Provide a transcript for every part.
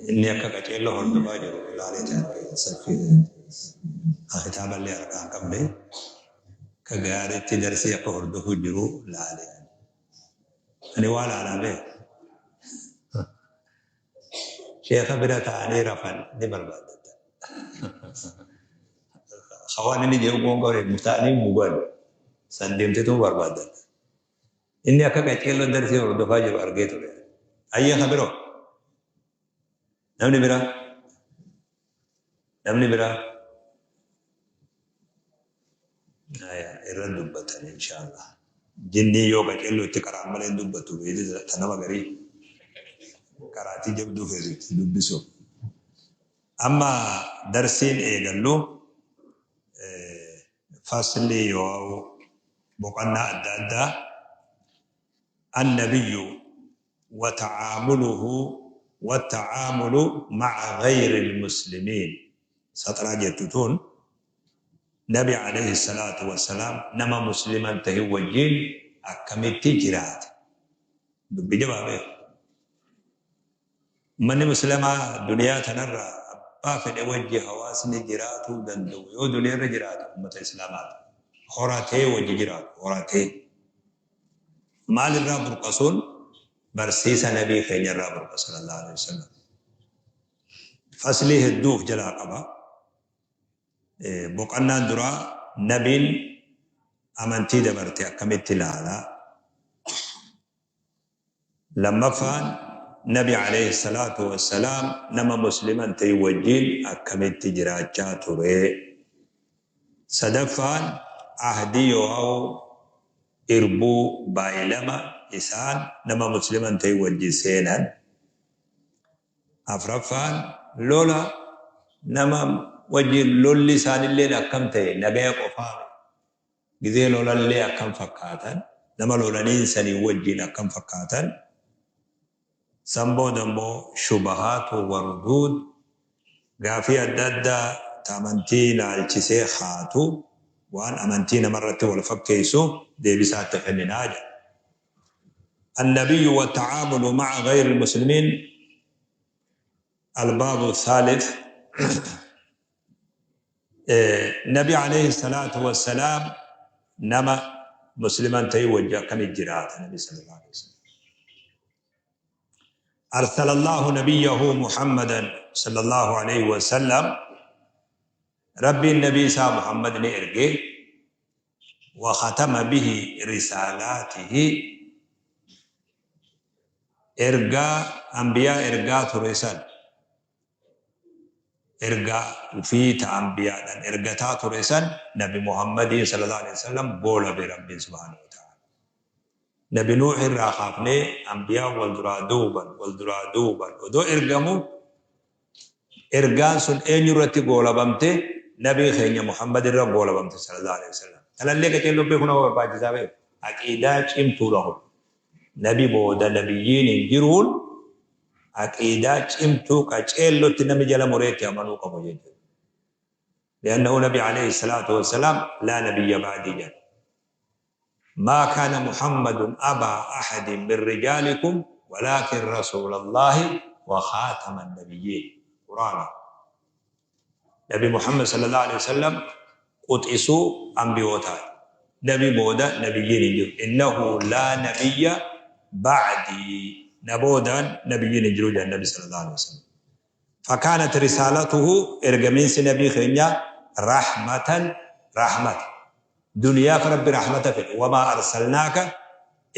Inni akka qaceelloo hordofaa jiru ilaaleeti arge saffii kitaaballee harkaa hin qabne ka gaariitti darsii akka hordofuu jiru laale. Ani waa laalaa beeku. Sheekha bira taa'anii rafan ni barbaadata. Hawaan inni jedhu gongoore taa'anii mugan san deemteetu barbaadata. Inni akka qaceelloo darsii hordofaa jiru argee ture. Hayyee ka biroo? Namni biraa? Namni biraa? Haya, irra dubbatan inshaallah. Jinnii yoo qaceelloo itti qara'an malee hin dubbattu beeyte ta nama garii qaraatii jabduu feetu itti dubbisuuf. Amma darsiin eegallu faslii yoo boqonnaa adda addaa Annabiyyu wa ta'aamuluhu wa ta'aamulu ma'a ghayril muslimiin saxraa jettu tun Nabi alayhi salaatu wa salaam nama muslima hin tahin wajjiin akkamitti jiraate? Dubbii jabaa beeki. Ummanni Muslimaa duniyaa tanarra abbaa fedhe wajji hawaasni jiraatuu danda'u yoo duniyarra jiraate ummata Islaamaati. Horatee wajji jiraatu horatee. Maalirraa burqa sun? Barsiisa Nabii keenyarraa burqa sallallahu aleyhi wasallam. Faslii hedduu of jalaa qaba. Boqannaan duraa Nabiin amantii dabarte akkamitti ilaala? Lammaffaan, Nabi aleyh salaatu wa salaam nama muslima hin ta'in wajjiin akkamitti jiraachaa ture? Sadaffaan, ahdii yooaw irbuu, baaylama, isaan nama muslima hin ta'in wajjin seenan. Afraffaan, lola nama wajjiin lolli isaanilleen akkam ta'e, nagaya qofaa miti. Gizee lolallee akkam fakkaatan, nama lolaniin saniin wajjiin akkam fakkaatan, san booda immoo shubahaatu wa ruduud, gaafii adda addaa ta amantii laalchisee kaatu, waan amantii namarratti wal fakkeessu deebisaa itti kenninaa jedha. Annabiyyu wa ta'aamulu ma'a ghayril muslimiin Albaabu Thaalith Nabi alayhi salaatu wassalaam nama muslima hin ta'in wajji akkami jiraata Nabi sallallahu alaihi wasallam. Arsala Allahu nabiyyahu Muhammadan sallallahu alaihi wasallam Rabbiin nabii isaa Muhammad ni erge wa khatama bihi risaalaatihi ergaa anbiyaa ergaa ture san ergaa ufii ta anbiyaadhan ergataa ture san nabi Muhammadiin sallallahu alaihi wasallam goolabe Rabbiin subhaanahu wa ta'ala. Nabi Nuuh irraa kaafnee anbiyaan wal duraa duuban wal duraa duuban odoo ergamu ergaan sun eenyu irratti goolabamte? Nabii keenya Muhammad irra goolabamte sallallahu alaihi wasallam. Tanallee qaceelloo beekuu nama barbaachisaa beeku. Aqiidaa cimtuudha kun. Nabi booda nabiyyiin hin jiruun aqiidaa cimtuu qaceellotti namni jala muree itti amanuu qabu jechuudha. Li'annahu nabi alayhi salaatu wassalaam laa nabiyya ba'dii jedha. Maa kaana Muhammadun abaa ahadin min rijaalikum walaakin rasuulallaahi wa khaataman nabiyyiin. Qur'aana. Nabi Muhammad sallallahu alaihi wasallam quxisuu anbiyootaati. Nabi booda nabiyyiin hin jiru. Innahu laa nabiyya ba'dii. Na boodaan nabiyyiin hin jiru jedhan Nabi sallallahu alaihi wasallam. Fakaanat risaalatuhu ergamiinsi nabii keenyaa rahmatan rahmata. Duniyaaf Rabbi rahmata fedhe. Wamaa arsalnaaka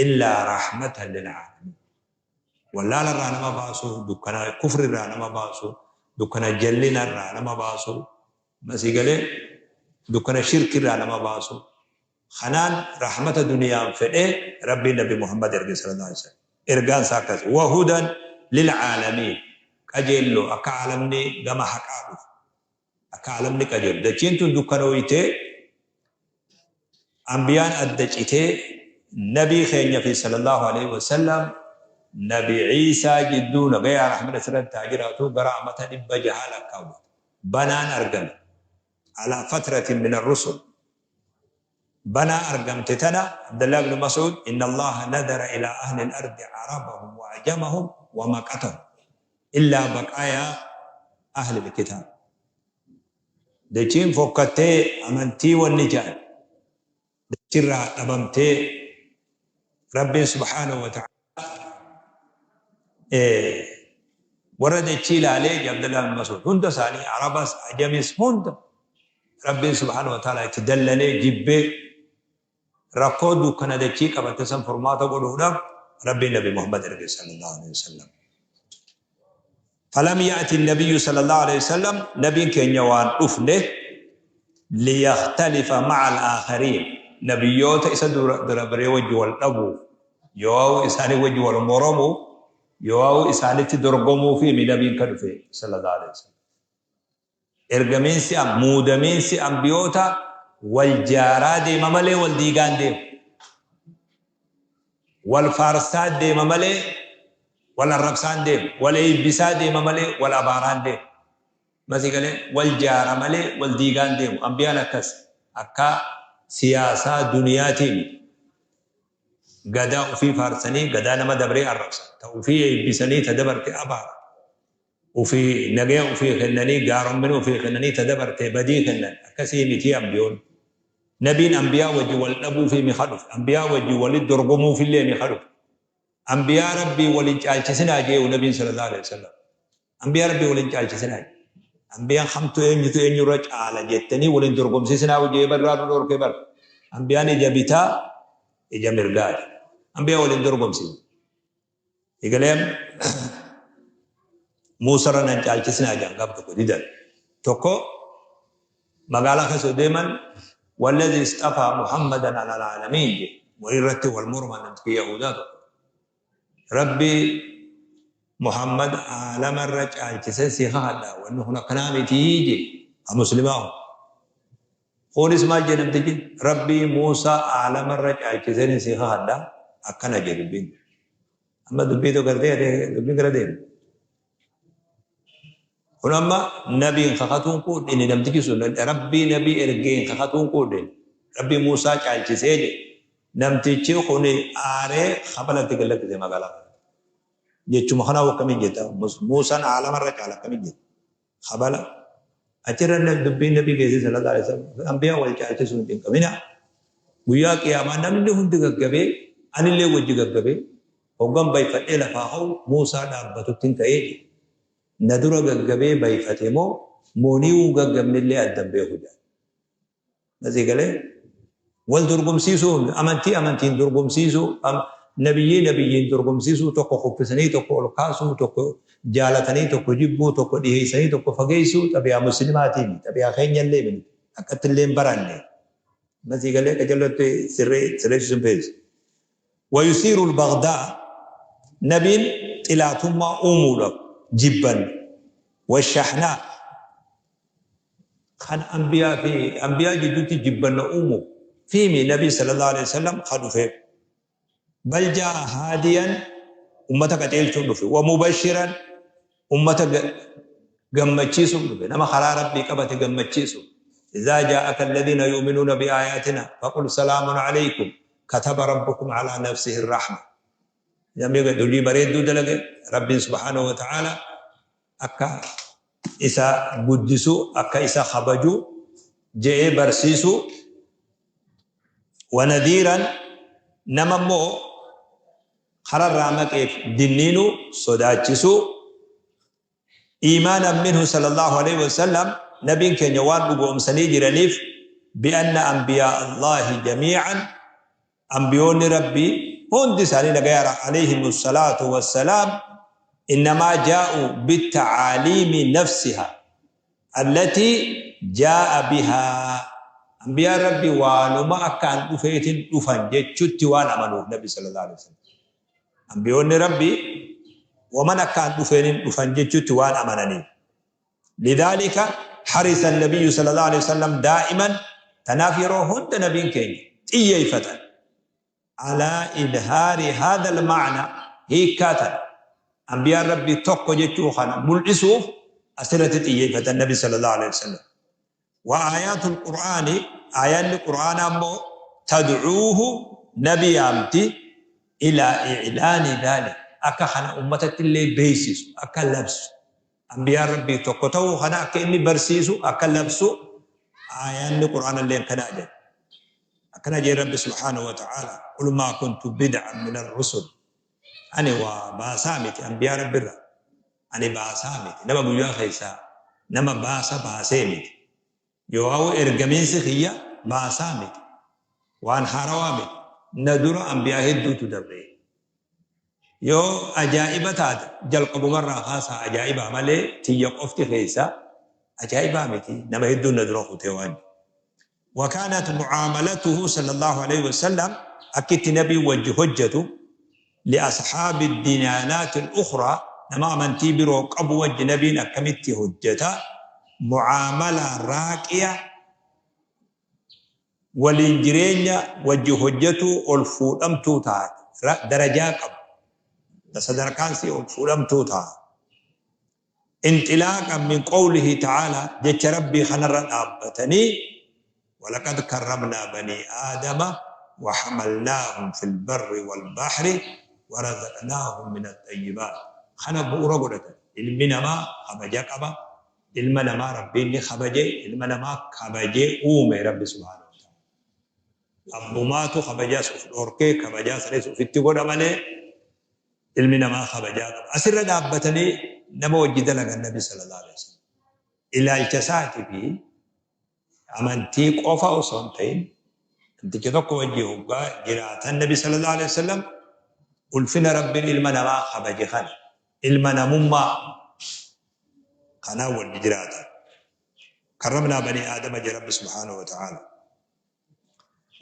illaa rahmatan lil'aalamiin. Wallaala irraa nama baasu, dukkana kufri irraa nama baasu, dukkana jallina irraa nama baasu, masii galee dukkana shirki irraa nama baasu. Kanaan rahmata duniyaan fedhee Rabbiin Nabi Muhammad erge sallallahu alaihi wasallam. Ergaan isaa akkasi. Wa hudan lil aalamiin. Qajeelloo akka aalamni gama haqaa dhufu. Akka aalamni qajeelu. Dachiin tun dukkanooytee Anbiyaan adda citee Nabii keenya fi sallallahu aleyhi wa sallam Nabi Iisaa jidduu nagayaa rahmata isirratti haa jiraatuu gara amata 600 lakkaawwate. Banaan argame. Alaa fatratin min arrusul. Banaa argamte tana Abdallah ibn Mas'uud inna Allaaha nadara ilaa ahli al-ardi arabahum wa ajamahum wa maqatahum. Illaa baqaayaa ahlil kitaab. Dachiin fokkattee amantii wanni ja'an dachirraa dhabamtee, Rabbiin subhaanahu wa ta'ala warra dachii ilaalee, Abdullah bin Mas'ud, hunda isaanii, Arabas Ajamis hunda, Rabbiin subhaanahu wa ta'ala itti dallanee jibbee, rakkoo dukkana dachii qabatte san furmaata godhuudhaaf Rabbiin Nabi Muhammad erge sallallahu alaihi wasallam. Falam ya'ti nabiyyu sallallahu alaihi wasallam, nabiin keenya waan dhufne, liyakhtalifa ma'a al-aakhariin, nabiyyoota isa dura baree wajji wal dhabuuf, yoo isaanii wajji wal moromuuf, yoo isaanitti dorgomuufi mi nabiin ka dhufe sallallahu alaihi wasallam. Ergamiinsi, muudamiinsi ambiyoota wal jaaraa deema malee wal diigaan deemu. Wal faarsaa deema malee wal arrabsaan deemu. Wal eebbisaa deema malee wal abaaraan deemu. Masii galee wal jaara malee wal diigaan deemu. Ambiyaan akkas akka siyaasaa duniyaatiin gadaa ufii faarsanii gadaa nama dabree arrabsan. Ta ufii eebbisanii ta dabarte abaara. Ufii nagaya ufii kennanii, gaarommina ufii kennanii, ta dabarte badii kennan. Akkasii mitii ambiyoon. Nabiin ambiyaa wajji wal dhabuufii mi ka dhufe. Ambiyaa wajji walit dorgomuufillee mi ka dhufe. Ambiyaa Rabbii walin caalchisinaa jee'u nabiin sallallahu alaihi wasallam. Ambiyaa Rabbii walin caalchisinaa. Ambiyaan hamtu eenyutu eenyurra caala jettanii walin dorgomsiisinaa jee barraa nu dhorke bar. Ambiyaan ija bitaa ija mirgaati. Ambiyaa walin dorgomsiisu. Egaleen Muusarra nan caalchisinaa jedhan gaaf tokko didan. Tokko magaalaa keessa deeman, walladhi istafaa Muhammadan alal aalamiin jedhe, walirratti wal morman namtichi Yahudaa tokko. Rabbi Muhammad aalamarra caalchisen si kakadha, wanni kun akkanaa mitii jedhe ka muslimaa kun. Kunis maal jedhe namtichi? Rabbii Muusaa aalamarra caalchisen si kakadha, akkana jedhe dubbiin. Amma dubbii tokko gartee dubbiin gara deemu. Kun amma nabiin kakatuun quudhini, namtichi sun Rabbii nabii ergeen kakatuun quudhini. Rabbii Muusaa caalchisee jedhe. Namtichi kun aaree kabalatti gallakkise magaalaa kana. Jechuma kanaa akkamiin jetta? Muusaan aalamarra caala akkamiin jetta? Kabala achirra dubbiin nabii geessise sallallahu alaihi wasallam, ambiyaa wal caalchisuu hin qabina. Guyyaa qiyaamaa namni hundi gaggabee, anillee wajji gaggabee, hoggan bayfadhee lafaa ka'u Muusaa dhaabbatutti hin ka'ee jedhe. Na dura gaggabee bayfate moo mooniiwuu gaggabnillee addan beeku jedha. Asii galee wal dorgomsiisuu, amantii amantiin dorgomsiisuu, nabiyyii nabiyyiin dorgomsiisuu, tokko kuffisanii tokko ol kaasuu, tokko jaalatanii tokko jibbuu, tokko dhiheessanii tokko fageessuu xabiyaa muslimaatiin, xabiyaa keenyallee miti, akkatti illee hin baranne. Asii galee qajeellotti sirreessisuun feesu. Wayusiiru al-baghdaa, nabiin xilaatummaa uumuudhaaf jibban, washahnaa kan anbiyaa fi anbiyaa jidduutti jibbanna uumu fiimi nabii sallallahu alaihi wasallam ka dhufeef. Bal jaa haadiyan, ummata qaceelchuuf dhufe, wa mubashiran, ummata gammachiisuuf dhufe, nama karaa Rabbii qabate gammachiisuuf. Idhaa jaa'aka alladhiina yu'minuuna bi'aayaatina faqul salaamun alaykum kataba rabbukum alaa nafsihi rahma. Namni hojii bareedduu dalage Rabbiin subhaanahu wa ta'aala akka isa guddisu, akka isa kabaju je'ee barsiisu. Wa nadhiiran, nama immoo kararraa maqeef dinniinu, sodaachisu. Iimaanan minhu sallallahu alaihi wasallam, nabiin keenya waan dhugoomsanii jiraniif, bi'anna anbiyaa Allaahi jamii'an, ambiyoonni Rabbii hundi isaanii nagaya alayhimu salaatu wassalaam, innamaa jaa'u bittacaaliimi nafsiha allatii jaa'a bihaa, ambiyaan Rabbii waanuma akka an dhufeetin dhufan jechutti waan amanuuf, nabi sallallahu alaihi wasallam ambiyoonni Rabbii waman akka an dhufeenin dhufan jechutti waan amananiif. Lidhaalika harisa nabiyyu sallallahu alaihi wasallam daa'iman, tanaaf yeroo hunda nabiin keenya xiyyeeffatan, alaa idhaari haadha alma'na, hiikkaa tana, ambiyaan Rabbii tokko jechuu kana mul'isuuf asirratti xiyyeeffatan nabi sallallahu alaihi wasallam. Wa aayaatul qur'aani, aayaanni qur'aanaa immoo, tad'uuhu, nabi yaamti, ilaa i'laani dhaalik, Akka kana ummatatti illee beeysisu, akka labsu, anbiyaan Rabbii tokko ta'uu kana akka inni barsiisu, akka labsu aayaanni Qur'aanallee akkana ajaja. Akkana jee Rabbi subhaanahu wa ta'aala, Qul maa kuntu bid'an min ar-rusul. Ani waa baasaa miti anbiyaa Rabbirraa. Ani baasaa miti. Nama guyyaa keessaa nama baasa baasee miti. Yoo'awu ergamiinsi kiyya baasaa miti. Waan haarawaa miti. Na dura anbiyaa hedduutu dabree. Yoo ajaa'iba taate jalqabumarraa kaasaa ajaa'ibaa malee tiyya qofti keessa ajaa'ibaa miti. Nama hedduun na dura kutee waan jiru. Wakaanat mu'aamalatuhu sallallahu aleyhi wasallam, akki itti nabiin wajji hojjatu, li'ashaabi dinaanaati al-ukhraa, nama amantii biroo qabu wajji nabiin akkamitti hojjata, mu'aamalaa raaqiya, waliin jireenya wajji hojjatuu ol fuudhamtuu taate, darajaa qabu, ta sadarkaan isii ol fuudhamtuu taate. Inxilaaqan min qowlihi ta'aalaa, jecha Rabbii kanarra dhaabbatanii, walaqad karramnaa banii aadama wa hamalnaahum fil barri wal bahri wa razaqnaahum mina xayyibaat kana bu'ura godhatan. Ilmi namaa kabaja qaba, ilma namaa Rabbiin ni kabaje, ilma namaa kabajee uume Rabbi subhaanahu wa ta'aalaa. Abbumaatu kabajaas uf dhoorkee kabajaa sanis ufitti godha malee ilmi namaa kabajaa qaba. Asirra dhaabbatanii nama wajji dalagan Nabi sallallahu alaihi wasallam. Ilaalcha isaatii fi amantii qofa osoo hin ta'in namticha tokko wajji hoggaa jiraatan Nabi sallallahu alaihi wasallam ulfina Rabbiin ilma namaa kabaje kana, ilma namummaa kanaa wajji jiraatan. Karramnaa banii Aadama jedhe Rabbi subhaanahu wa ta'aala.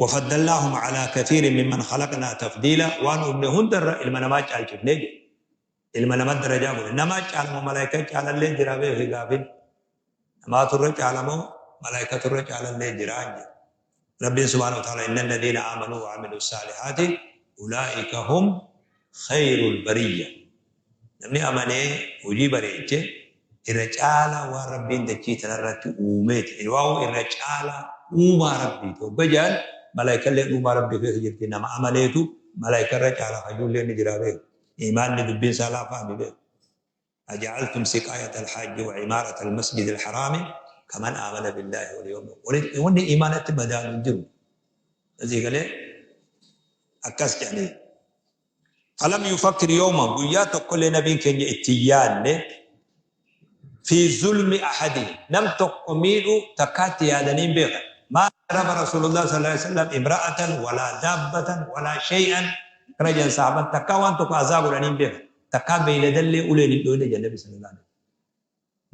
Wafaddalnaahum alaa kathiirin mimman khalaqnaa tafdiilaa, waan uumne hundarra ilma namaa caalchifne jedhe. Ilma nama darajaa godhe. Namaa caalamoo malaayika caalallee jira beeki gaafin. Namaatu irra caalamoo malaayikatu irra caalallee jira jedhe. Rabbiin subhaanahu wa ta'aala, inna alladhiina aamanuu wa amilu saalihaati ulaa'ika hum khayrul bariyya. Namni amanee hojii bareeche irra caalaa waan Rabbiin dachii tanarratti uumeeti. Waa'u irra caalaa uumaa Rabbiiti. Hogga ja'an malaayikalleen uumaa Rabbii keessa jirti. Nama amaneetu malaayikarra caala hajuulleen ni jiraa beeku. Iimaanni dubbiin isaa laafaa mi beeku. Aja'altum siqaayata alhaajji wa imaarata almasjidi alharaami kaman aamana billaahi wal yawmi. Wanni iimaanatti madaalu hin jiru. Asii galee akkas jedhanii. Falam yufakkir yawman, guyyaa tokkollee nabiin keenya itti hin yaadne, fi zulmi ahadihim, nam tokko miidhuu takkaa itti yaadanii hin beekan. Maa daraba Rasuulullah sallallahu alaihi wasallam imra'atan walaa daabbatan walaa shay'an, akkana jedhan sahaban, takkaa waan tokko azaa godhanii hin beekan. Takkaa beeyladallee uleen hin dhoyne jedhan nabi sallallahu alaihi wasallam.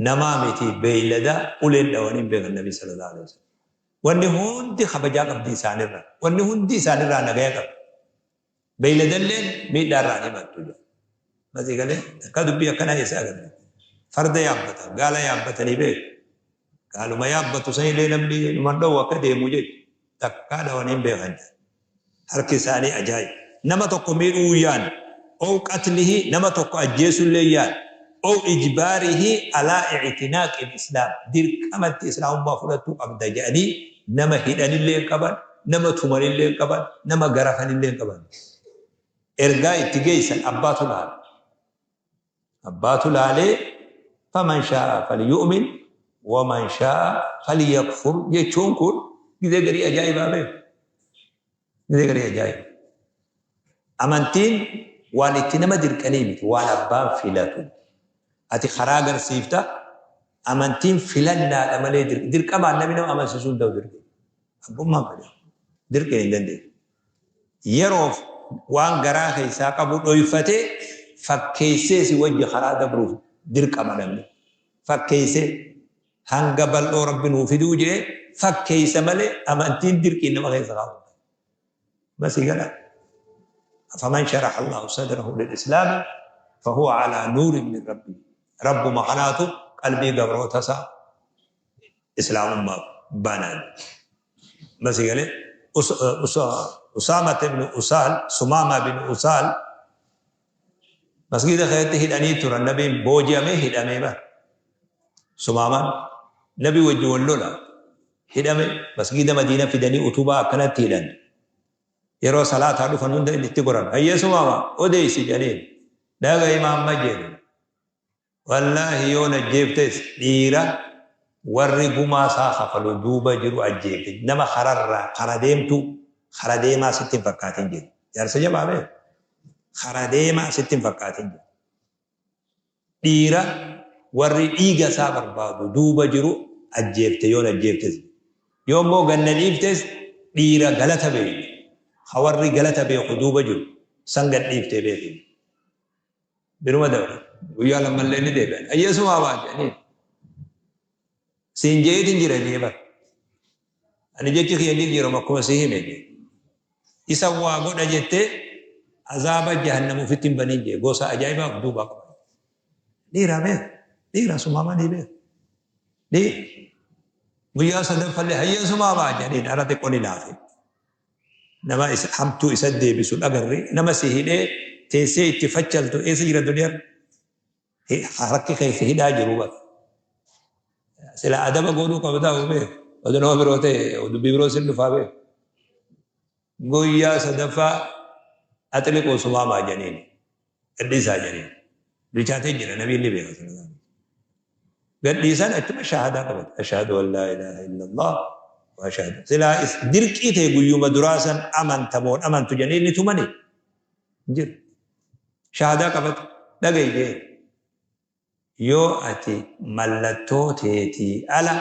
Namaa miti beeylada uleen dhawanii hin beekan nabi sallallahu alaihi wasallam. Wanni hundi kabajaa qabdi isaanirra. Wanni hundi isaanirraa nagaya qabdi. Beeyladalleen miidhaa irraa hin himattu jedha. Masii galee takkaa dubbii akkanaa eessa agarre? Farda yaabbatan, gaala yaabbatanii beeku. Gaaluma yaabbatu sanillee namni numan dhoowwu akka deemu jechu. Takkaa dhawanii hin beekan jedha. Harki isaanii ajaa'iba. Nama tokko miidhuu hin yaadne. Ow qatlihi, nama tokko ajjeesullee hin yaadne. Ow ijbaarihi alaa i'tinaaqil islaam, dirqamatti islaamummaa fudhattuu qabda jedhanii nama hidhanillee hin qaban, nama tumanillee hin qaban, nama garafanillee hin qaban. Ergaa itti geessan abbaatu laala. Abbaatu laalee, faman shaa'a falyu'min waman shaa'a falyakfur jechuun kun gizee garii ajaa'ibaa beeku. Gizee garii ajaa'iba. Amantiin waan itti nama dirqanii miti, waan abbaan filatu. Ati karaa agarsiifta, amantiin filannaadha malee dirqamaan namni nama amansiisuu hin ta'u dirqi. Abbummaan fedha. Dirqiin hin dandeessu. Yeroof waan garaa keessaa qabu dhoyfatee fakkeessee si wajji karaa dabruuf dirqama namni. Fakkeessee hanga bal'oo Rabbi nuu fiduu jee fakkeessa malee amantiin dirqiin nama keessa kaa'u. Masii gala. Afaman sharaha Allahu sadrahu lil islaami fahuwa alaa nuurin min rabbi. Rabbuma kanaatu qalbii gabroota isaa islaamummaaf banan. Masii galee. Usaama ibn Usaal, Sumaama bin Usaal masgiida keessatti hidhanii turan, nabiin booji'amee hidhamee bara. Sumaamaan nabi wajji wal lola hidhame, masgiida Madiina fidanii utubaa akkanatti hidhan. Yeroo salaataa dhufan hunda inni itti goran. Hayyee Sumaama, odeessi jedhaniin. Dhaga'i Mahammad jedhe. Wallaahi yoo na ajjeeftes dhiira warri gumaa isaa kafalu duuba jiru ajjeefte. Nama kararraa kara deemtuu kara deemaa sitti hin fakkaatin jedhe. Jaarsa jabaa beeku. Kara deemaa sitti hin fakkaatin jedhe. Dhiira warri dhiiga isaa barbaadu duuba jiru ajjeefte yoon ajjeeftes. Yoo immoo gad na dhiiftes dhiira galata beeytu, ka warri galata beeku duuba jiru san gad dhiiftee beeki. Biruma dabre. Guyyaa lammallee ni deebi'an. Ayyeesumaa baa jedhaniin. Siin je'eetin jira jee bar. Ani jechi kiyya hin jijjiiramu akkuma sii hime jee. Isa waa godha jettee azaaba jahannam ufitti hin banin jee. Gosa ajaa'ibaa of duubaa qaba. Dhiiraa beeku. Dhiira sumaamaa ni beeku. Dhiira. Guyyaa sadaffallee hayyee sumaamaa jedhaniin ara xiqqoo ni laafe. Nama isa hamtuu isa deebisu dhagarre nama si hidhee teessee itti fachaltu eessa jira duniyarra? Harki kee si hidhaa jiru bara. Sila adaba godhuu qabdaa hoo beeku. Oduu nama biroo ta'e dubbii biroo sin dhufaa beeku. Guyyaa sadaffaa axliquu sumaamaa jedhaniin. Gadhiisaa jedhaniin. Bilchaatee jira nabiin ni beeka sallallahu alaihi wasallam. Gadhiisan achuma shahaadaa qabate. Ashhadu an laa ilaaha illallah wa ashhadu. Silaa dirqii ta'e guyyuma duraa san amantamoon amantu jedhanii ni tumanii. Hin jiru. Shahaadaa qabate. Dhaga'i jeen. Yoo ati mallattoo teetii ala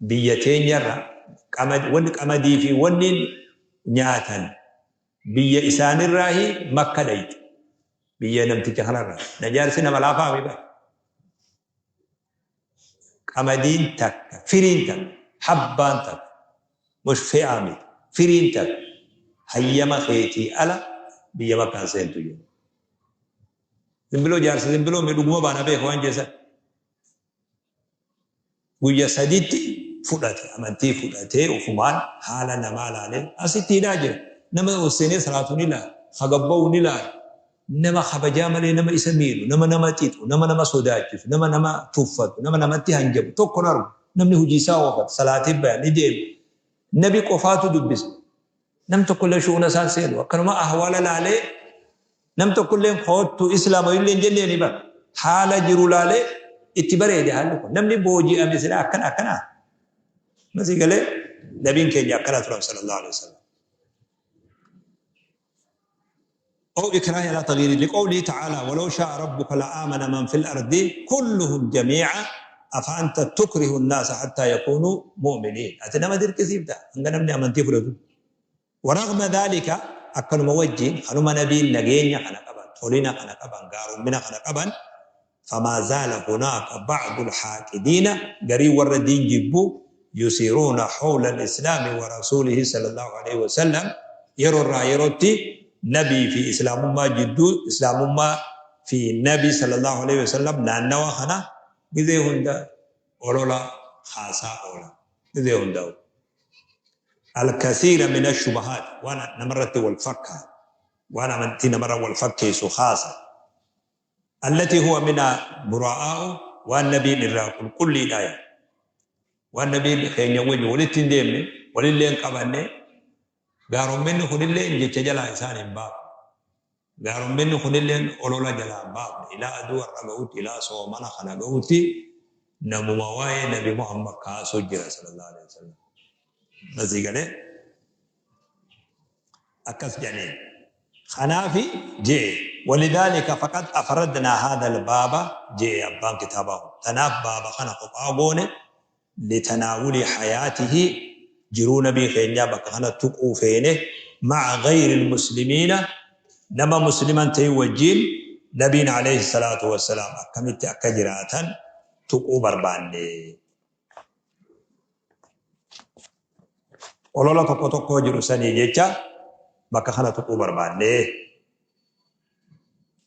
biyya teenyarra wanni qamadii fi wanni nyaatan biyya isaanirraahi Makka dhayxe. Biyya namticha kanarraa. Na jaarsi nama laafaa mi bar. Qamadiin takka, firiin takka, habbaan takka, mush fe'aa miti, firiin takka hayyama keetii ala biyya Makkaan seentu jedhe. Zimbiloo jaarsa zimbiloo mee dhuguma baana beeka waan jeesan. Guyya saditti fudhate amantii fudhatee ufumaan haala namaa laalee asitti hidhaa jira. Nama ol seenee salaatu ni laala, hagabba'u ni laala. Nama kabajaa malee nama isa miidhu, nama nama xixu, nama nama sodaachisu, nama nama tuffatu, nama namatti hanjamu tokko hin argu. Namni hojii isaa oofata, salaatee baya, ni deema. Nabi qofaatu dubbisa. Nam tokkollee shu'una isaan seenu. Akkanuma ahwaala laalee nam tokkolleen koottu islaama illee hin jenneeni bar. Haala jiru laalee itti bareede haalli kun. Namni booji'ame silaa akkana akkanaa. Masii galee nabiin keenya akkana turan sallallahu alaihi wasallam. أو إكراه على تغيير لقوله تعالى ولو شاء ربك لآمن من في الأرض كلهم جميعا أفأنت تكره الناس حتى يكونوا مؤمنين أتي نما dirqisiifta hanga namni amantii fudhatu ورغم ذلك akkanuma wajjin kanuma nabiin nageenya kana qaban tolina kana qaban gaarummina kana qaban فما زال هناك بعض الحاقدين garii warra diin jibbu يثيرون حول الإسلام ورسوله صلى الله عليه وسلم yeroo irraa yerootti nabii fi islaamummaa jidduu islaamummaa fi nabi صلى الله عليه وسلم naannawa kana gizee hunda olola kaasaa oola gizee hundaa'u الكثير من الشبهات waan namarratti wal fakkaatu waan amantii namarra wal fakkeessu kaasa Allatii huwa minhaa buraa'aa'u waan nabiin irraa qulqulliidha yaa. Waan nabiin keenya wajji walitti hin deemne, walillee hin qabanne, gaaromminni kunilleen jecha jalaa isaan hin baafne. Gaaromminni kunilleen olola jalaa hin baafne. Ilaa aduu har'a ga'utti, ilaa soomana kana ga'utti namuma waa'ee nabi Muhammad kaasuu jira sallallahu alaihi wasallam. Asii galee akkas jedhaniin. Kanaafi je'e walidhaalika faqad afradnaa haadhal baaba je'e abbaan kitaabaa kun. Tanaaf baaba kana kophaa goone litanaawuli hayaatihi jiruu nabii keenyaa bakka kana tuquu feene ma'a gayril muslimiina nama muslima hin ta'in wajjiin nabiin alayhi salaatu wassalaam akkamitti akka jiraatan tuquu barbaanne. Olola tokko tokkoo jiru sanii jecha bakka kana tuquu barbaanne.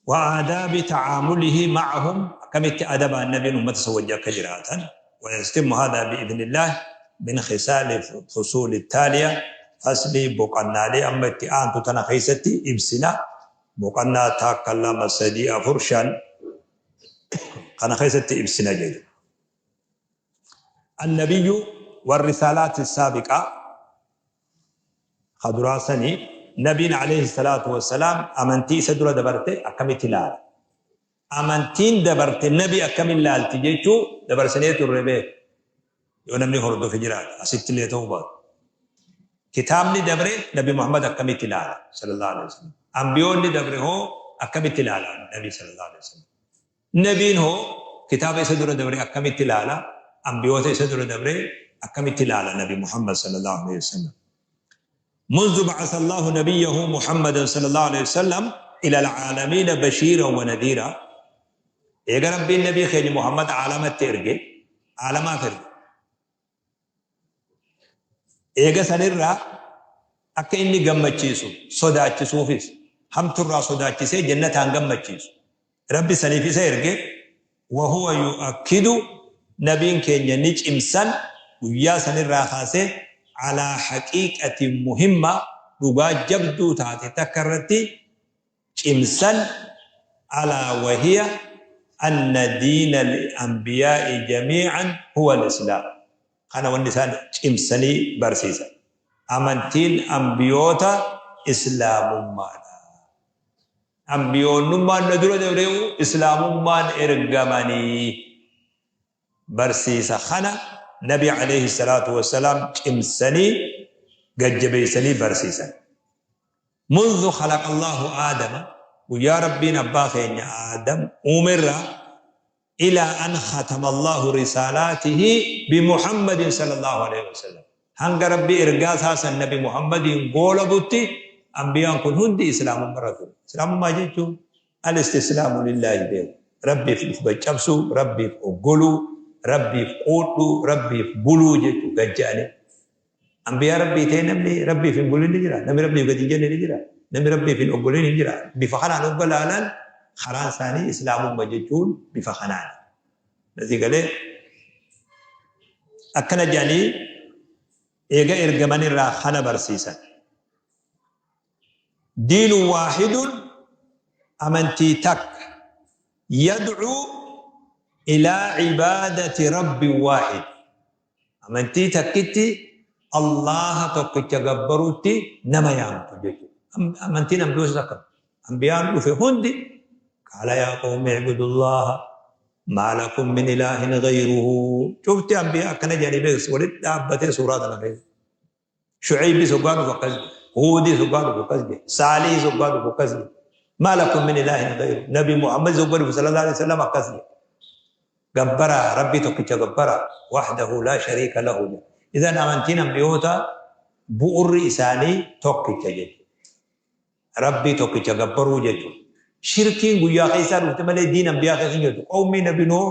Wa aadaabi ta'aamulihi ma'ahum akkamitti adabaan nabiin ummata isa wajji akka jiraatan. Wa yastimu haadaa bi'idhnillaah min khisaali fusuuli taaliya faslii boqannaalee amma itti aantu tana keessatti ibsina. Boqannaa takka 2 3 4 5 kana keessatti ibsina jedhu. Annabiyyu warrisaalaati saabiqa ka duraa sani nabiin alayhi salaatu wassalaam amantii isa dura dabarte akkamitti laala? Amantiin dabarte nabi akkamin laalti jechuu dabarsinee turre beeku. Yoo namni hordofe jiraate asitti illee ta'uu baatu. Kitaabni dabre Nabi Muhammad akkamitti ilaala sallallahu alaihi wasallam. Ambiyoonni dabre hoo akkamitti ilaala Nabi sallallahu alaihi wasallam. Nabiin hoo kitaaba isa dura dabre akkamitti ilaala? Ambiyoota isa dura dabre akkamitti ilaala Nabi Muhammad sallallahu alaihi wasallam. منذ بعث الله نبيه محمدا صلى الله عليه وسلم إلى العالمين بشيرا ونذيرا. Eega Rabbiin nabii keenya Muhammad aalamatti erge, aalamaaf erge. Eega sanirraa akka inni gammachiisu sodaachisuufis, hamturraa sodaachisee jannataan gammachiisu. Rabbi saniif isa erge. Wahuwa yu'akkidu, nabiin keenya ni cimsan guyyaa sanirraa kaasee alaa haqiiqatin muhimma, dhugaa jabduu taate takka irratti cimsan, alaa wahiya anna diina al-anbiyaa'i jamii'an huwa al-islaam. Kana wanni isaan cimsanii barsiisan. Amantiin anbiyoota islaamummaadha. Anbiyoonnummaan na dura dabreewu islaamummaan ergamanii. Barsiisa kana Nabi alayhi salaatu wassalaam cimsanii gad jabeessanii barsiisan. Munzu khalaqa Allaahu Aadama, guyyaa Rabbiin abbaa keenya Aadam uumerraa, ilaa an khatama Allaahu risaalaatihi bi Muhammadin sallallaahu alayhi wasallam, hanga Rabbi ergaa isaa san Nabi Muhammadiin goolabutti anbiyaan kun hundi islaamummarra ture. Islaamummaa jechuun al-istislaamu lillaahi beeku. Rabbiif uf gad cabsuu, Rabbiif oggoluu, Rabbiif quudhuu, Rabbiif buluu jechuu gad je'anii. Anbiyaa Rabbii ta'ee namni Rabbiif hin bulin ni jira? Namni Rabbiif gad hin jenne ni jira? Namni Rabbiif hin oggolin hin jira? Bifa kanaan hogga laalan karaan isaanii islaamumma jechuun bifa kanaani. Nasii galee? Akkana jedhanii eega ergaman irraa kana barsiisan. Diinun waahidun, amantii takka, yad'uu ilaa cibaadati rabbin waahid, amantii takkitti Allaaha tokkicha gabbaruutti nama yaamtu jechuudha. Amantiin ambiyootas akkam. Ambiyaan dhufe hundi qaala yaa qawmi i'budullaaha maa lakum min ilaahin ghayruhu. Cufti ambiyaa akkana jedhanii beeksisu walitti dhaabbatee suuraa tana keessa. Shu'aybis hoggaa dhufu akkas jedhe. Huudis hoggaa dhufu akkas jedhe. Saalihis hoggaa dhufu akkas jedhe. Maa lakum min ilaahin ghayruhu. Nabi Muhammadis hoggaa dhufu sallallahu alaihi wasallam akkas jedhe. Gabbaraa, Rabbii tokkicha gabbaraa, wahdahu laa shariika lahu jedha. Idan amantiin anbiyoota bu'urri isaanii tokkicha jechuudha. Rabbii tokkicha gabbaruu jechuudha. Shirkiin guyyaa keessaa dhufte malee diin anbiyaa keessa hin jirtu. Qawmii Nabi Nuuh,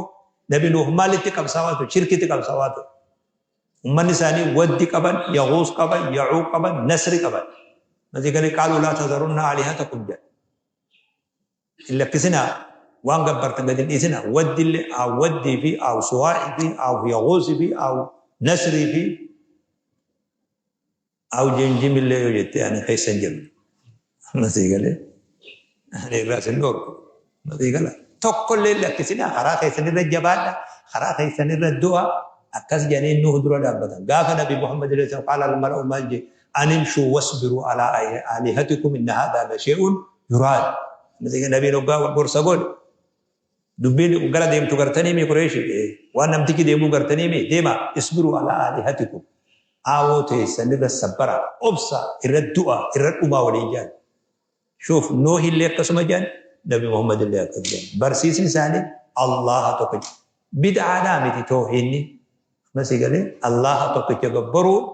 Nabi Nuuh maalitti qabsaawaa ture? Shirkitti qabsaawaa ture. Ummanni isaanii Waddi qaban, Yaghuus qaban, Ya'uuq qaban, Nasri qaban. Masii galee qaaluu laa tazarunna aalihatakum jedha. Hin lakkisinaa, waan gabbartan gad hin dhiisinaa. Waddillee aaw Waddii fi aaw Suwaa'ii fi aaw Yaghuusii fi aaw Nasrii fi aaw Jimjimillee yoo jette ani keessa hin jiru. Amma sii galee ani irraa sin dhoorku. Amma sii gala. Tokkollee hin lakkisinaa, karaa keessan irra jabaadha, karaa keessan irra du'a, akkas jedhanii Nuuh dura dhaabbatan. Gaafa Nabi Muhammad alayhi salaam qaala al-mala'u maal jee an imshuu wasbiruu alaa aalihatikum inna haadhaa la shay'un yuraad. Nabiin hoggaa gorsa godhe dubbiin gara deemtu gartanii mi Qureeshi waan namtichi deemuu gartanii mi deema isbiruu alaa aalihatikum aawoo teessan irra sabbara obsa irra du'a irra dhumaa waliin jedhan. Shuuf Nuuhillee akkasuma jedhan, Nabi Muhammadillee akkas jedhan. Barsiisni isaanii Allaaha tokkicha. Bid'aadhaa miti toohiinni. Amma si galee Allaaha tokkicha gabbaruun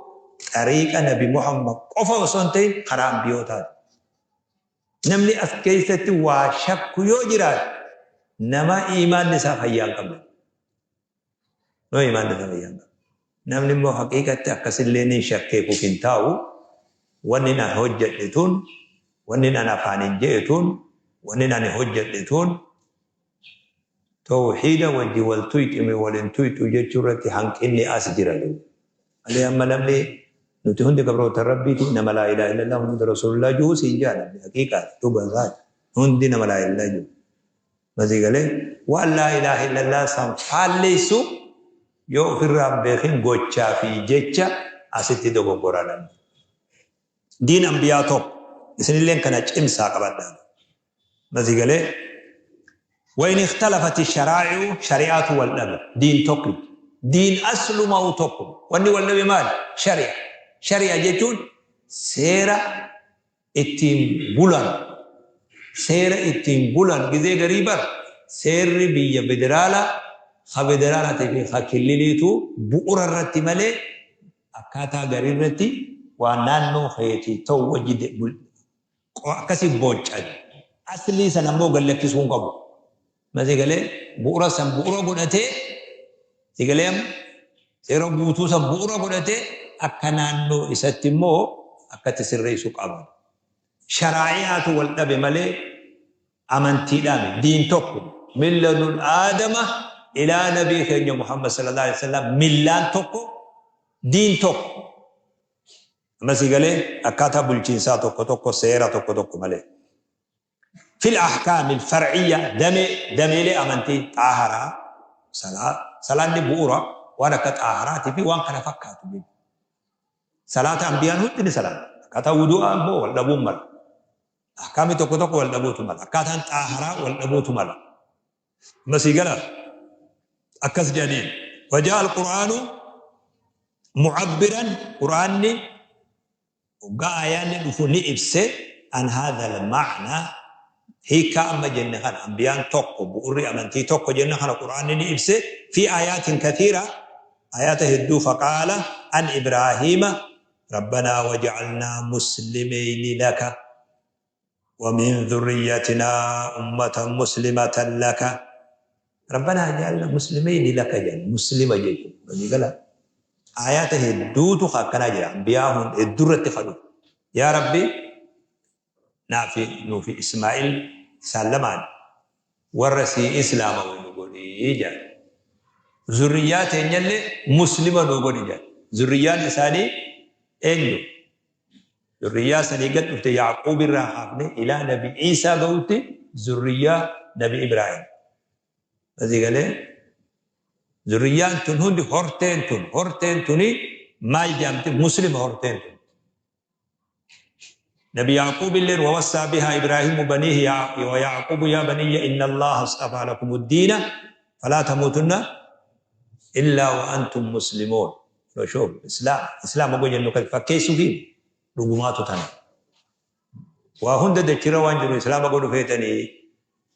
xariiqa Nabi Muhammad qofa osoo hin ta'in karaa ambiyootaati. Namni as keessatti waa shakku yoo jiraate nama iimaanni isaa fayyaa hin qabne. Nama iimaanni isaa fayyaa hin qabne. Namni immoo haqiiqatti akkasillee ni shakkeef uf hin taa'u. Wanni an hojjedhe tun, wanni an afaaniin je'e tun, wanni ani hojjedhe tun tawhiida wajji wal tuyxi mi wal hin tuyxu jechuu irratti hanqinni as jira duuba. Malee amma namni nuti hundi gabroota Rabbiiti, nama laa ilaaha illallah Muhammadu rasuulullah ju'u siin ja'a namni haqiiqaati dhuga isaati hundi nama laa ilaaha illallah ju'u. Masii galee waan laa ilaaha illallah san faalleessu yoo ofirraa hin beekin gochaa fi jecha asitti dogoggora namni. Diin anbiyaa tokko isinilleen kana cimsaa qabadhaa. Masii galee. Wa in ikhtalafati sharaa'i'u, shari'aatu wal dhabe. Diin tokkicha. Diin aslumahu tokkuma. Wanni wal dhabe maali? Shari'a. Shari'a jechuun seera ittiin bulan. Seera ittiin bulan gizee garii bar seerri biyya federaalaa ka federaalaatii fi ka killiliitu bu'ura irratti malee akkaataa garii irratti waan naannoo keetii ta'u wajji akkasi booccan. Aslii san ammoo gad lakkisuu hin qabu. Ma si galee? Bu'ura san bu'ura godhatee, si galee amma? Seera guutuu san bu'ura godhatee akka naannoo isatti immoo akkatti sirreessu qaba. Sharaa'i'aatu wal dhabe malee amantiidhaami. Diin tokko. Milladun Aadama ilaa nabii keenya Muhammad sallallahu alaihi wasallam millaan tokko, diin tokko. Amma sii galee? Akkaataa bulchiinsaa tokko tokko seera tokko tokko malee. Fil ahkaamil far'iyya damee dameelee amantii xaaharaa salaa salaanni bu'uura waan akka xaaharaatii fi waan kana fakkaatu jechuudha. Salaata ambiyaan hundi ni salaata. Akkaataa wudu'aa immoo wal dhabuun mala. Ahkaamni tokko tokko wal dhabuutu mala. Akkaataan xaaharaa wal dhabuutu mala. Amma sii galaa? Akkas jedhaniin. Wajaa al-Qur'aanu mu'abbiran, Qur'aanni hoggaa aayaanni dhufu ni ibse, an haadha al-ma'naa, hiikkaa amma jenne kana, ambiyaan tokko, bu'urri amantii tokko jenne kana Qur'aanni ni ibse, fi aayaatin kathiira, aayaata hedduu, faqaala an Ibraahiima rabbanaa waj'alnaa muslimeyni laka ومن ذريتنا أمة مسلمة لك ربنا اجعلنا مسلمين لك جن مسلمة جيتو قال آيات هدوتو خاكنا جرا أنبياء هدورة خدو يا ربي نافي نوفي إسماعيل سلمان ورسي إسلام ونقولي جا ذريات يلي مسلمة نقولي جا ذريات إساني إنجو Zurriyyaa sanii gad dhufte Ya'quub irraa kaafnee ilaa Nabi Iisaa gahutti zurriyyaa Nabi Ibraahim. Asii galee zurriyyaan tun hundi horteen tun horteen tuni maal jedhamti muslima horteen tun. Nabi Ya'quub illeen wawassaa bihaa Ibraahimu baniihi wa Ya'quubu yaa baniyya inna Allaha astafaa lakumu diina falaa tamuutunna illaa wa antum muslimoon. Shoof islaam islaam ogoo jennu kan fakkeessuufi dhugumaatu tana. Waa hunda dachirra waan jiru islaama godhu feetanii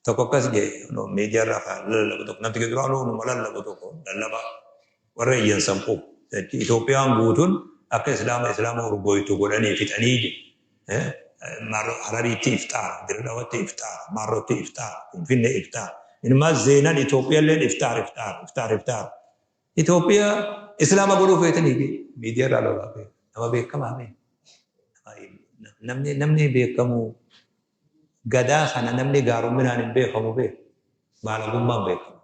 tokko akkas jee miidiyaa irraa kan lallabu tokko namti duraanuu numa lallabu tokko lallaba warra iyyan san qubu. Itoophiyaan guutuun akka islaama islaama urgooytu godhanii fixanii je. Harariitti ifxaara, Dirredhawatti ifxaara, Maarrootti ifxaara, Finfinnee ifxaara. Inumaa zeenan Itoophiyaalleen ifxaar ifxaar ifxaar ifxaar. Itoophiyaa Islaama godhuu feetanii fi miidiyaa irraa lolaa beeku. Nama beekamaa mee? Namni namni beekamu gadaa kana namni gaarumminaan hin beekamu beeku. Baalagummaan beekamu.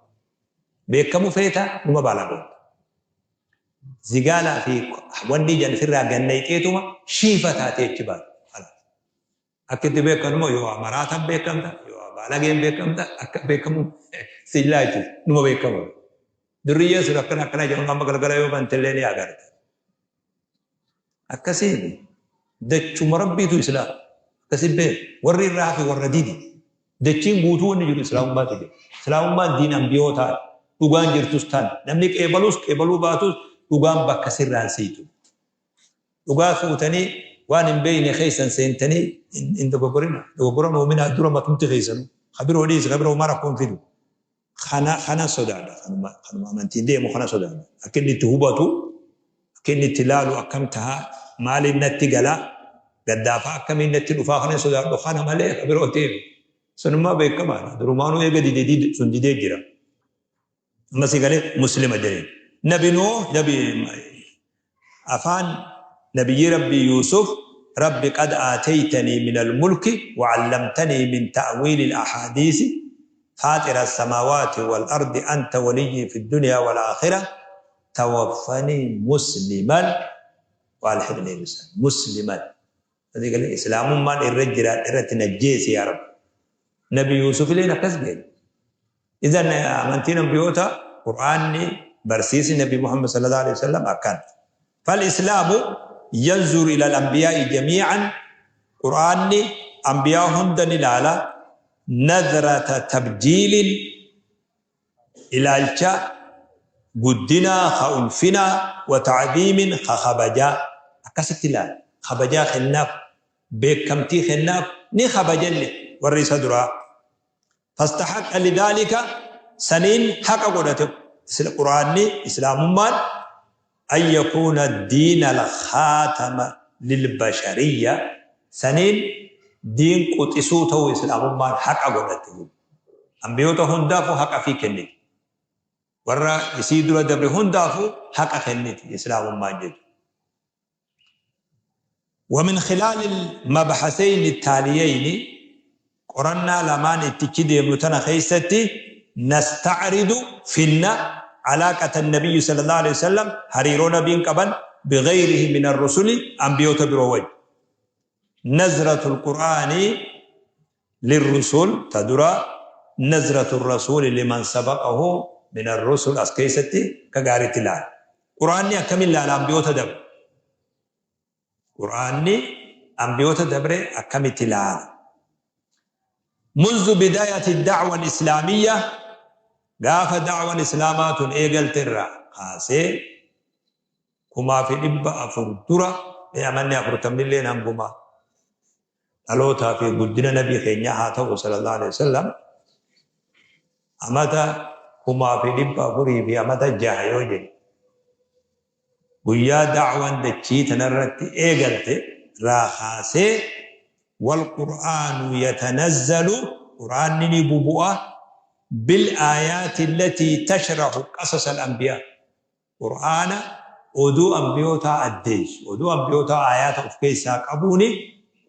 Beekamu feeta numa baalagoota. Zigaalaa fi wanni jan firraa gannayxeetuma shiifa taatee achi baate. Akka itti beekan immoo yoo maraatan beekamta, yoo baalageen beekamta, akka beekamu si ilaalchisu numa beekamu. Durriyyeen sun akkana akkana jedhamu amma galgala yoo bantellee ni agarta. Akkasiin dachuma rabbiitu islaam. Akkasi beeku. Warri irraa hafe warra didi. Dachiin guutuu wanni jiru islaamummaatu jira. Islaamummaan diin ambiyootaati. Dhugaan jirtus tana. Namni qeebalus qeebaluu baatus dhugaan bakka sirraan siitu. Dhugaa fuutanii waan hin beeyne keessan seentanii hin dogoggorina. Dogoggora hin uuminaa dura matumti keessanuu. Ka biroo dhiisi ka biroo homaa rakkoo hin fidu. Kana kana sodaadha. Kanuma kanuma amantiin deemu kana sodaadha. Akka inni itti hubatu, akka inni itti laalu akkam taha, maaliin natti gala, gaddaafaa akkamiin natti dhufaa kana sodaadhu kana malee ka biroo deemu. Sunummaa beekamaadha. Durumaanuu eega dide dide sun didee jira. Amma si galee muslima jedheen. Nabi Nuuh nabi afaan nabiyyi Rabbii Yuusuf Rabbi qad aataytanii minal mulki wa allamtanii min ta'wiilil ahaadiisi faaxira samaawaati wal ardi anta waliyyii fi dunyaa wal aakhira tawaffanii musliman wa alhiqnii bisaalihiin musliman. Asii galee islaamummaan irra jiraadhe irratti najjeesi yaa Rabbi. Nabi Yuusuf illeen akkas jedhe. Idan amantiin ambiyoota Qur'aanni barsiisni Nabi Muhammad sallallahu alaihi wasallam akkana. Fal islaamu yanzuru ila al-anbiyaa'i jamii'an Qur'aanni ambiyaa hunda ni laala. Nadrata tabjiilin, ilaalcha guddinaa ka ulfinaa, wa ta'ziimin, ka kabajaa. Akkasitti ilaala. Kabajaa kennaaf, beekkamtii kennaaf, ni kabajalle warri isa duraa. Fastahaqqa lidhaalika, saniin haqa godhate Qur'aanni, Islaamummaan, an yakuuna diina al-khaatama lilbashariyya, saniin diin quxisuu ta'uu Islaamummaan haqa godhatte jechuudha. Anbiyoota hundaafuu haqa fii kenniti. Warra isii dura dabre hundaafuu haqa kenniti Islaamummaan jechuudha. ومن خلال المبحثين التاليين، qorannaa lamaan ittichi deemnu tana keessatti، نستعرض، finna، علاقة النبي صلى الله عليه وسلم، hariiroo nabiin qaban، بغيره من الرسل، anbiyoota biroo wajji. نظرة القرآن للرسل ta dura، نظرة الرسول لمن سبقه من الرسل. As keessatti ka gaariitti ilaala. Qur'aanni akkamiin ilaala anbiyoota dabre? Qur'aanni anbiyoota dabre akkamitti ilaala? منذ بداية الدعوة الإسلامية، gaafa da'wan islaamaa tun eegalte irraa kaasee, 1400 dura, amanni 40nillee hanguma dhalootaa fi guddina nabii keenyaa haa ta'u صلى الله عليه وسلم, amata 1406 yoo jedhe, guyyaa da'wan dachii tanarratti eegalte irraa kaasee, والقرآن يتنزل، qur'aanni ni bubu'a، بالآيات التي تشرح قصص الأنبياء، qur'aana oduu ambiyootaa addeessu, oduu ambiyootaa aayaata of keessaa qabuuni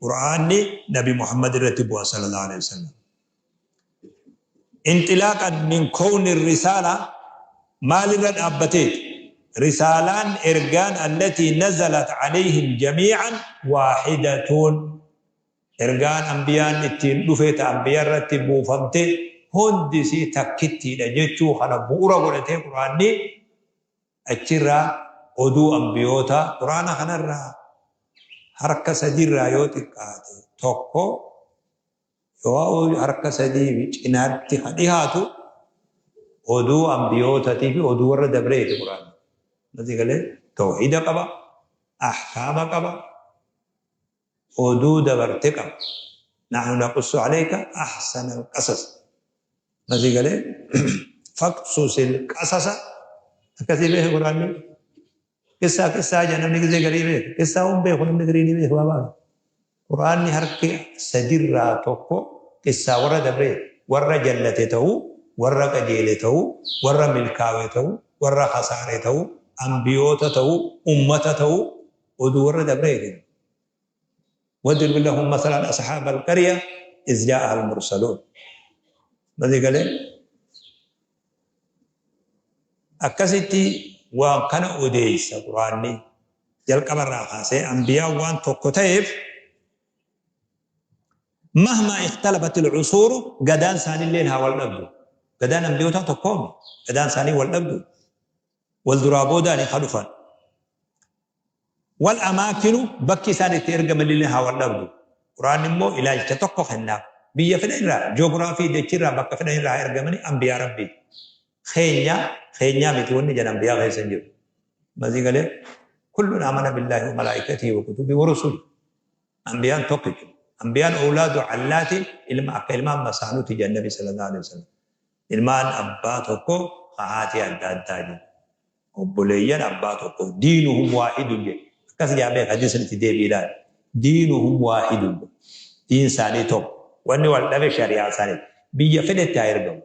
qur'aanni nabi Muhammad irratti bu'a صلى الله عليه وسلم. انطلاقا من كون الرسالة، maalirra dhaabbateet risaalaan, ergaan، التي نزلت عليهم جميعا واحدة، ergaan ambiyaan ittiin dhufe ta ambiyaa irratti buufamte hundisii takkittiidha jechuu kana bu'ura godhatee, qur'aanni achirraa oduu ambiyoota, qur'aana kanarraa harka sadiirraa yoo xiqqaate tokko, yoo harka sadii cinaatti ka dhihaatu, oduu ambiyootatii fi oduu warra dabreeti qur'aanni. Nati galee tawhiida qaba, ahkaama qaba, oduu dabarte qaba. نحن نقص عليك أحسن القصص. Nati galee فاقصص القصص akkasii beeke qur'aanni. Qissaa qissaa jedha namni gisee garii beeke. Qissaa hun beeku namni garii ni beeku baabaa. Qur'aanni harki sadirraa tokko qissaa warra dabree, warra jallate ta'uu, warra qajeele ta'uu, warra milkaawe ta'uu, warra kasaare ta'uu, ambiyoota ta'uu, ummata ta'uu, oduu warra dabree. واضرب لهم مثلا أصحاب القرية إذ جاءها المرسلون. Nati galee akkasitti waan kana odeessa qur'aanni jalqabarraa kaasee ambiyaan waan tokko ta'eef, مهما اختلفت العصور، gadaan isaaniillee haa wal dhabdu. Gadaan ambiyootaa tokkoomi. Gadaan isaanii wal dhabdu. Wal duraa boodaan haa dhufan. والأماكن، bakki isaan itti ergamanillee haa wal dhabdu. Qur'aanni immoo ilaalcha tokko kennaaf. Biyya fedhan irraa, joogiraafii dachirraa, bakka fedhan irraa ergamanii ambiyaa rabbii. Keenya keenyaa miti wanni jedhan ambiyaa keessa hin jiru. Masii galee كل آمن بالله وملائكته وكتبه ورسله. Ambiyaan tokko jechuudha. Ambiyaan أولاد عالات, ilma akka ilmaan masaanuuti jedhan Nabi صلى الله عليه وسلم. Ilmaan abbaa tokko haati adda addaa jedhu. Obboleeyyan abbaa tokko, دينهم واحد jedhe. Akkas jedhamee hadiisni deebii ilaali. دينهم واحد. Diin isaanii tokko. Wanni wal dhabe shari'aa isaanii. Biyya fedhetti haa ergamu.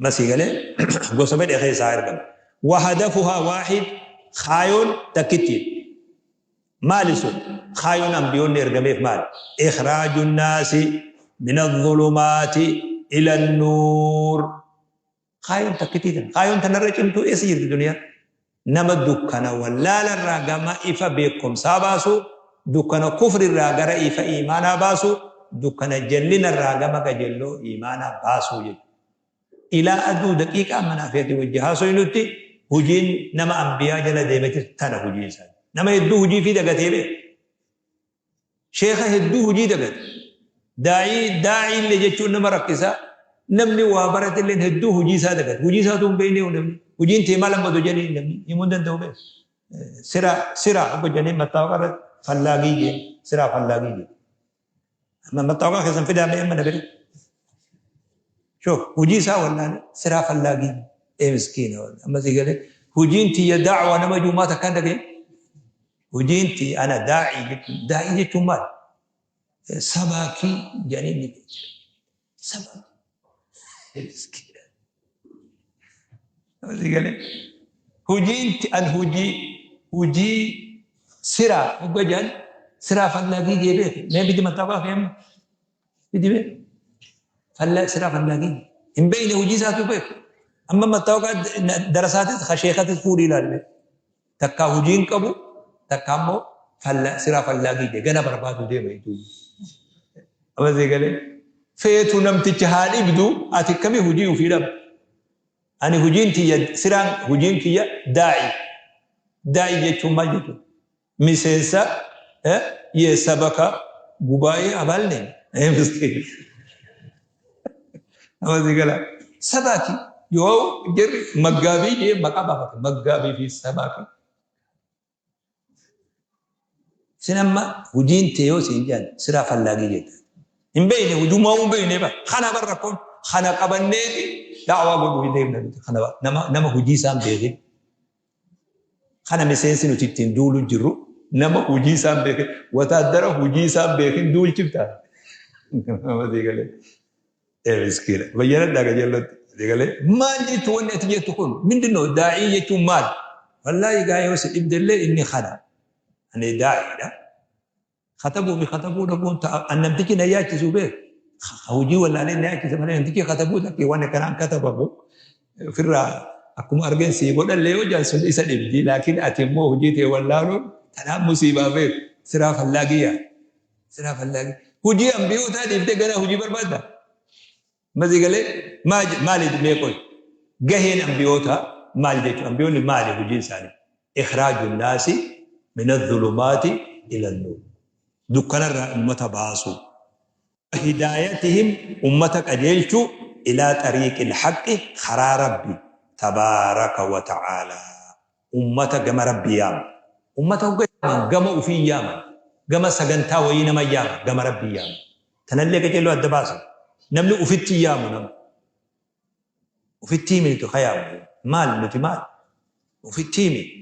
Masii galee gosa fedhe keessaa haa ergamu. وهدفها واحد، kaayoon takkittiin. Maali sun? Kaayoon ambiyoonni ergameef maali? إخراج الناس من الظلمات إلى النور. Kaayoon takkittii tana. Kaayoon tanarra cimtuu eessa jirti duniyaa? Nama dukkana wallaalarraa gama ifa beekumsaa baasu, dukkana kufrirraa gara ifa iimaanaa baasu, dukkana jallinarraa gama qajeelloo iimaanaa baasuu jechuudha. Ilaa aduu daqiiqaa manaa feeti wajji haasoynutti hojiin nama ambiyaa jala deemetis tana hojiin isaanii. Nama hedduu hojii fi dagatee beeka. Sheeka hedduu hojii dagate. Daa'ii daa'ii illee jechuun nama rakkisa. Namni waa barate illee hedduu hojii isaa dagata. Hojii isaatu hin beekne namni. Hojiin tee maal amma jedhanii namni himuu hin danda'u beeku. Sira sira obbo jedhanii mattaawaqa irratti fallaagii jee siraa fallaagii jee. Amma mattaawaqa keessan fidaa mee amma na bira. Shoof hojii isaa wallaale siraa fallaagii ee miskiina wallahi. Amma si galee hojiin tiyya da'waa nama juumaa takkaan dhaga'e. Hojiin tiyya ana daa'ii jechuun daa'ii jechuun maal? Sabaakii jedhanii ni sabaakii. Miskiina. Amma si galee hojiin an hojii hojii siraa hogga jedhan siraa fallaagii jee beeke. Mee bidi mattaawaqa kee amma. Fidi bee. Falla siraa fallaagii. Hin beekne hojii isaatu beeku. Amma mattaawaqa darasaatis ka sheekatis fuudhii ilaali bee. Takkaa hojii hin qabu takka ammoo falla siraa fallaagii jee gana barbaadu deema jechuudha. Amma sii galee feetu namticha haa dhibdu ati akkamii hojii ofii dhaba. Ani hojiin tiyya siraan hojiin kiyya daa'i. Daa'i jechuun maal jechuudha? Miseensa የሰበካ ጉባኤ አባል ነኝ። Nama gala sabaaki yoo jarri maggaabii jee maqaa baafate maggaabii fi sabaaki. Sin amma hojiin tee yoo siin jedhan siraa fallaagii jetta. Hin beekne hujumaa hin beekne ba kana bar rakkoon kana qabanneeti da'awaa godhuu hin deemna nuti kana nama nama hojii isaan beekin. Kana miseensi nuti ittiin duulu jirru nama hojii isaa hin beekin wataaddara hojii isaa hin beekin duulchifta. Nama sii galee. Ee miskiina. Bayyanadhaa qajeellotti. Sii galee. Maal jechuun wanni ati jettu kun mindinoo daa'ii jechuun maal? Wallaahi gaa yoo si dhibdellee inni kana. Ani daa'iidha. Katabuu fi katabuu dhabuun ta'a. An namtichi na yaachisu beek. Hojii wallaalee na yaachise malee namtichi katabuu takkee waan akkanaan katabamu ofirraa akkuma argeen sii godhallee yoo jaan sun isa dhibdi. Laakiin ati immoo hojii tee wallaaluun tanaan musiibaa beek. Siraa fallaagii yaa. Siraa fallaagii. Hojii ambiyootaa dhiiftee gara hojii barbaadda. Masii galee maali mee qoy. Gaheen ambiyootaa maal jechuudha? Ambiyoonni maali hojiin isaanii? Ikhraaju naasi min adh-dhulumaati ila an-nuur. Dukkanarraa ummata baasuu. Hidaayatihim ummata qajeelchuu ilaa xariiqil haqqi karaa Rabbi tabaaraka wa ta'aalaa. Ummata gama Rabbii yaama. Ummata hogga yaaman gama ufii yaaman. Gama sagantaa wayii nama yaama gama Rabbii yaama. Tanallee qajeeloo adda baasa. Namni ufitti yaamu nama. Ufitti himi nuti ka yaamu. Maal nuti maal? Ufitti himi.